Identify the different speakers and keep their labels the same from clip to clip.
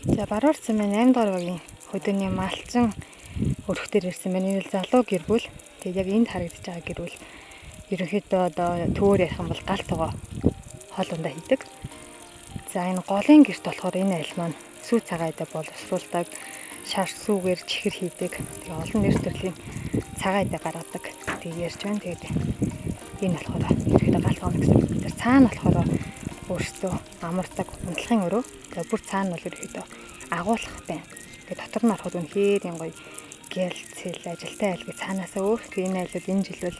Speaker 1: За, Баруурсан маань 8 дугаар багийн хөдөөний малчин өрхтөр ирсэн байна. Энэ л залуу гэр бүл. Тэгээд яг энд харагдаж байгаа гэр бүл ерөнхийдөө одоо төвөөр ярих юм бол гал тогоо хоол ундаа хийдэг. За, энэ голын гэрт болохоор энэ айл маань сүү цагаан айдаа боловсруулдаг, шар сүүгээр чихэр хийдэг. Тэгээ олон нэр төрлийн цагаан айдаа гаргадаг. Тэгээ ярьж байна. Тэгээд энэ болохоор ерөнхийдөө гал тогоо гэсэн. Тэр цаана болохоор өөрсдөө амардаг унтлахын өрөө. Тэгээ бүр цаана бол ерөнхийдөө агуулах байна. Тэгээ дотор нь ороход үнэхээр юм гоё гялцэл ажилтай айл гэ цаанаасаа өөр. Тэгээ энэ айлууд энэ жил бол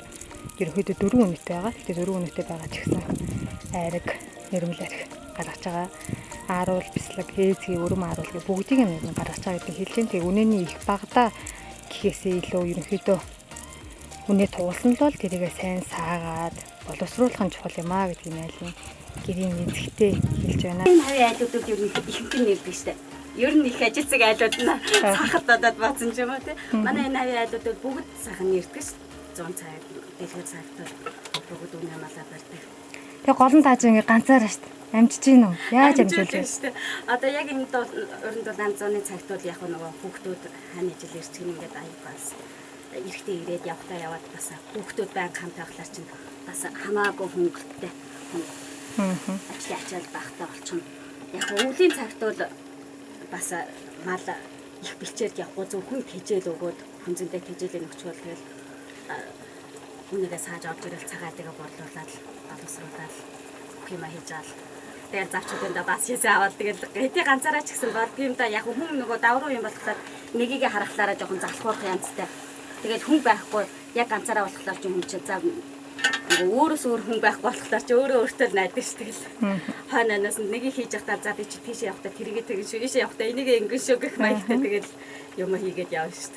Speaker 1: ерөнхийдөө дөрвөн үнэтэй байгаа. Тэгээ дөрвөн үнэтэй байгаа ч гэсэн айраг нэрмэл арх гаргаж байгаа. Ааруул, бислэг, хээзгий, өрөм ааруул гэх бүгдийг нь гаргаж байгаа гэдгийг хэлж байна. Тэгээ үнэний их багадаа гэхээсээ илүү ерөнхийдөө үнэ туулсан л бол тэрийгээ сайн саагаад боловсруулах нь чухал юм аа гэдгийг айлын гэрийн эзэгтэй хэлж байна.
Speaker 2: Энэ хавийн айлуудад ер нь ихэнх нь нэрдэг штэ. Ер нь их ажилцэг айлууд нь сахад одоод бацсан ч юм уу те. Манай энэ хавийн айлуудад бүгд сайхан нэрдэг ш. 100 цаг, дэлгүүр цагт бүгд үнэ малаа барьдаг.
Speaker 1: Тэгээ гол нь тааж ингээ ганцаараа штэ. Амжиж гин үү? Яаж амжуулж вэ?
Speaker 2: Штэ. Одоо яг энэ дул өрөнд бол зууны цагт бол яг нөгөө хүүхдүүд хань ижил ирчих нь ингээд аяг галс. Эрэхтэй ирээд явхдаа яваад бас хүүхдүүд байнга хамт байхлаар чинь бас хамаагүй хөнгөлттэй. Ажлын ачаал багтаа болчихно. Яг өвлийн цагт бол бас мал их бэлчээрд явахгүй, зөвхөн тэжээл өгөөд хүнзэндээ тэжээлээ нөхчгөл тэгэл үнийгээ сааж орж ирэл цагаатыгаа борлуулад боловсруулаад бүх юма хийж аал. Тэгэл завчуудаа бас хийсээ аваад тэгэл хэдий ганцаараа ч гэсэн болдго юм да. Яг хүн нөгөө давруу юм болохоор нэгийг харахлаараа жоохон залхуурах янзтай. Тэгэл хүн байхгүй яг ганцаараа болохоор ч хүн чинь за нөгөө өөрөөс өөр хүн байхгүй болохоор ч өөрөө өөртөө л найдаг ш тэгэл. Хойноос нэгийг хийж явахдаа за би чи тийшээ явахдаа тэргээ тэгэн шүү, ийшээ явахдаа энийг ингэн шүү гэх маягтай тэгэл юм хийгээд явна шүү.